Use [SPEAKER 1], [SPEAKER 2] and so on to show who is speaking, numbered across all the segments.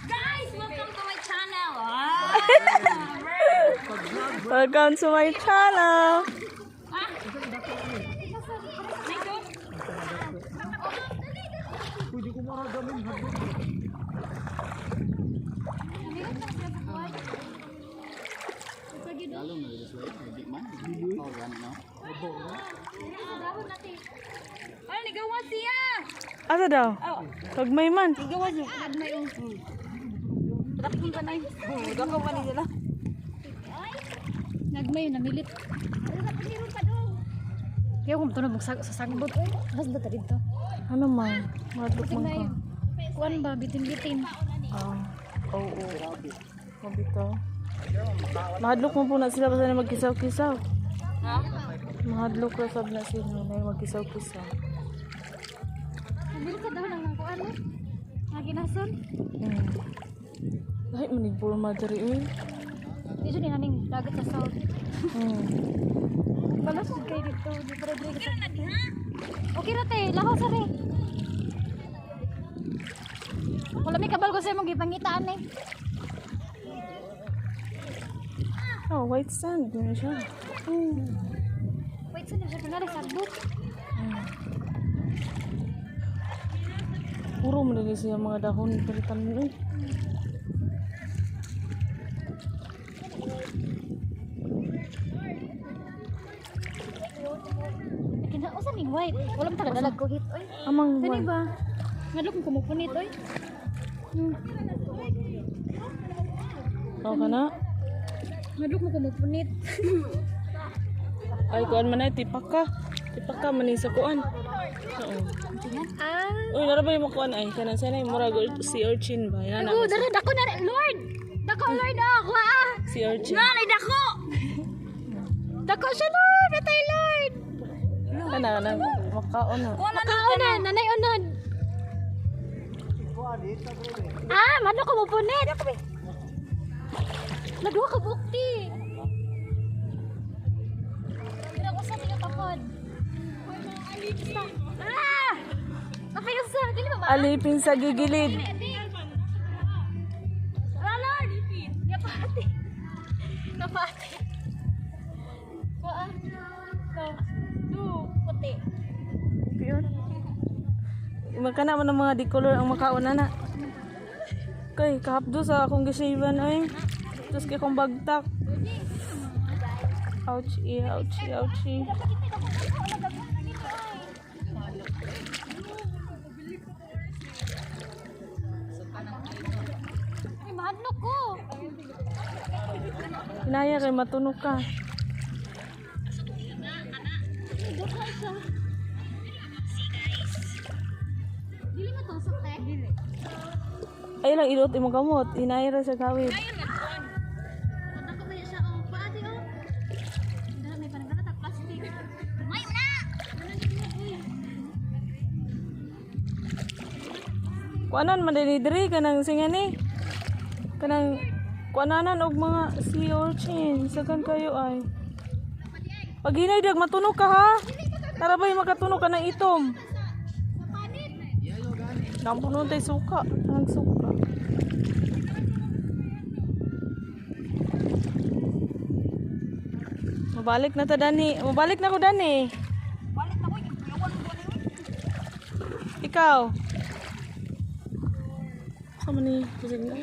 [SPEAKER 1] Guys, welcome to my channel. Ah!
[SPEAKER 2] Welcome to my channel.
[SPEAKER 1] Ay, nagawa siya.
[SPEAKER 2] Asa daw? Kagmay man.
[SPEAKER 1] Nagawa siya. Dakong ka na yun. Dako pa ni sila.
[SPEAKER 3] Nagmay namilit. Kaya kung tunog sa sagbot oy, mas data dito.
[SPEAKER 2] Ano man? Madlok man ka.
[SPEAKER 3] Kuan ba bitin-bitin.
[SPEAKER 2] Ah. Oo. Oo. Mabito. Mahadlok mo po na sila basta na magkisaw-kisaw.
[SPEAKER 1] Ha?
[SPEAKER 2] Mahadlok ra sab na sila na magkisaw-kisaw.
[SPEAKER 3] Namilit sa dahon ang kuan no. Nga ginason.
[SPEAKER 2] Lahi man ni Burma diri uy.
[SPEAKER 3] Di jud ni naning dagat sa south. Balas jud kay dito, di pa diri sa. Okay ra te, laho sa re. Wala may kabal ko sa imong gipangitaan eh.
[SPEAKER 2] Oh, white sand na siya.
[SPEAKER 3] Wait, saan na siya kunwari sagbot?
[SPEAKER 2] Puro man dili siya mga dahon diri tanan uy.
[SPEAKER 3] Kinausa ning white. Wala man talaga dalag ko hit oy.
[SPEAKER 2] Amang
[SPEAKER 3] Kani
[SPEAKER 2] white.
[SPEAKER 3] ba? Ngadlok kung kumupunit oy.
[SPEAKER 2] Oh, kana.
[SPEAKER 3] Ngadlok mo kumupunit.
[SPEAKER 2] Ay, kuan man ay tipak ka. Tipak ka man ni sa kuan. Oo.
[SPEAKER 3] Ah.
[SPEAKER 2] Uy, nara ba yung makuan ay kanang sana yung murag sea urchin ba? Yan
[SPEAKER 3] Oh,
[SPEAKER 2] na.
[SPEAKER 3] dara dako na Lord. Dako Lord ako ah.
[SPEAKER 2] Sea urchin.
[SPEAKER 1] Nanay, dako!
[SPEAKER 3] Dako siya Lord, atay Lord.
[SPEAKER 2] Kana kana makaon na.
[SPEAKER 3] Makaonan, nanay onon. Ah, mano ko mupunit. Naduha ka bukti. Pero ko sa tingin kapod. Ah! Napayusa, dili ba ba?
[SPEAKER 2] Alipin sa gigilid.
[SPEAKER 3] Ah, Lord! Napati. Napati. Kuan. Ko. Du, puti.
[SPEAKER 2] Yun. Makana man ang mga di color ang makaon na na. Kay kahapdo sa akong gishaven oy. Tapos kay akong bagtak. Ouchie, ouchie, ouchie.
[SPEAKER 3] Ay, mahadlok ko.
[SPEAKER 2] Hinaya kay matunog ka.
[SPEAKER 3] Dako siya. Dili matusok te. Dili.
[SPEAKER 2] Ay lang ilot imong kamot. Hinaya ra sa kawit.
[SPEAKER 3] Dako ba siya oh. Paati oh. Dara may panagana ta plastic.
[SPEAKER 1] May na!
[SPEAKER 2] Kuanan man diri diri kanang singani. Kanang kuananan og mga sea urchin. Sagan kayo ay. Pag hinay dag matunog ka ha. Tara ba makatunog ka ng itom. Nampunon tay suka, ang suka. Mabalik na ta dani. Mabalik na ko dani.
[SPEAKER 1] Balik na ko, iwan ko ni.
[SPEAKER 2] Ikaw. Sama ni kusig na.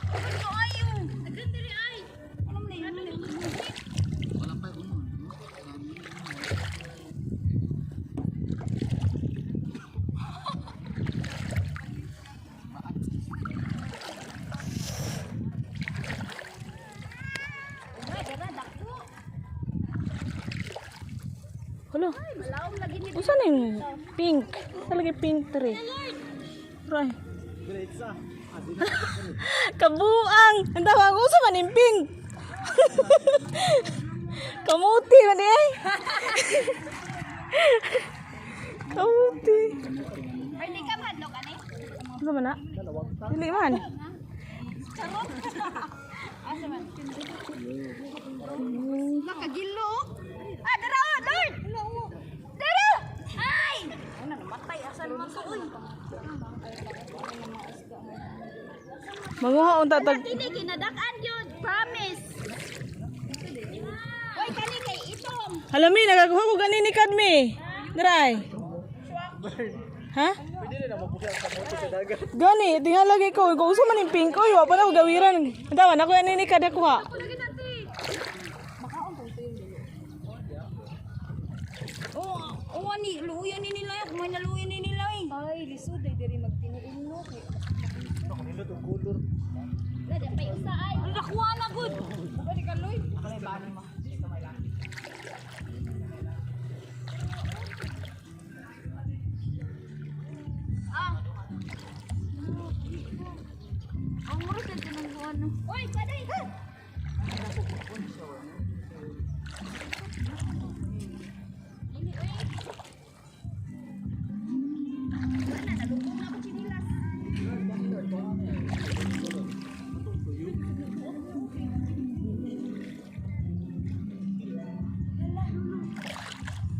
[SPEAKER 1] Ano ayo? Daghan diri ay. Ano man yun?
[SPEAKER 2] Hala.
[SPEAKER 1] Malawom lagi ni.
[SPEAKER 2] Unsa na yung pink? Talaga pink tree. Right. Kabuang! Ang tawag ko sa man yung pink. Kamuti man eh. Kamuti.
[SPEAKER 1] Ay, di ka madlok ani.
[SPEAKER 2] Ano man na? Dili man.
[SPEAKER 1] Charot. Asa man? Makagilo. Ah, dara oh, Lord. Dara! Ay! Ano namatay asan man to oy.
[SPEAKER 2] Manguha unta tag
[SPEAKER 1] Kini kinadak-an gyud, promise. Oy, kani kay itom.
[SPEAKER 2] Halami nagakuha ko gani ni Kadmi. Dray. Ha? Gani, tinggal lagi ko. Kung usa man yung pink, oy, wa pa na ko gawiran. Dawan ako ani ni kada kuha.
[SPEAKER 1] Oh, oh ani luya ni nila, kumain na luya ni nila eh.
[SPEAKER 3] Ay, lisod ay diri magtinuil no kay
[SPEAKER 1] Dada pay usa ay. Ang nakuha na gud.
[SPEAKER 3] Balik ka loy.
[SPEAKER 1] Ah. Ang mura sa tinungguan no. Oy, paday. Dili, oy. Wala na nalugtong na ako chinilas.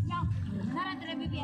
[SPEAKER 1] Yaw, nara dire bibi.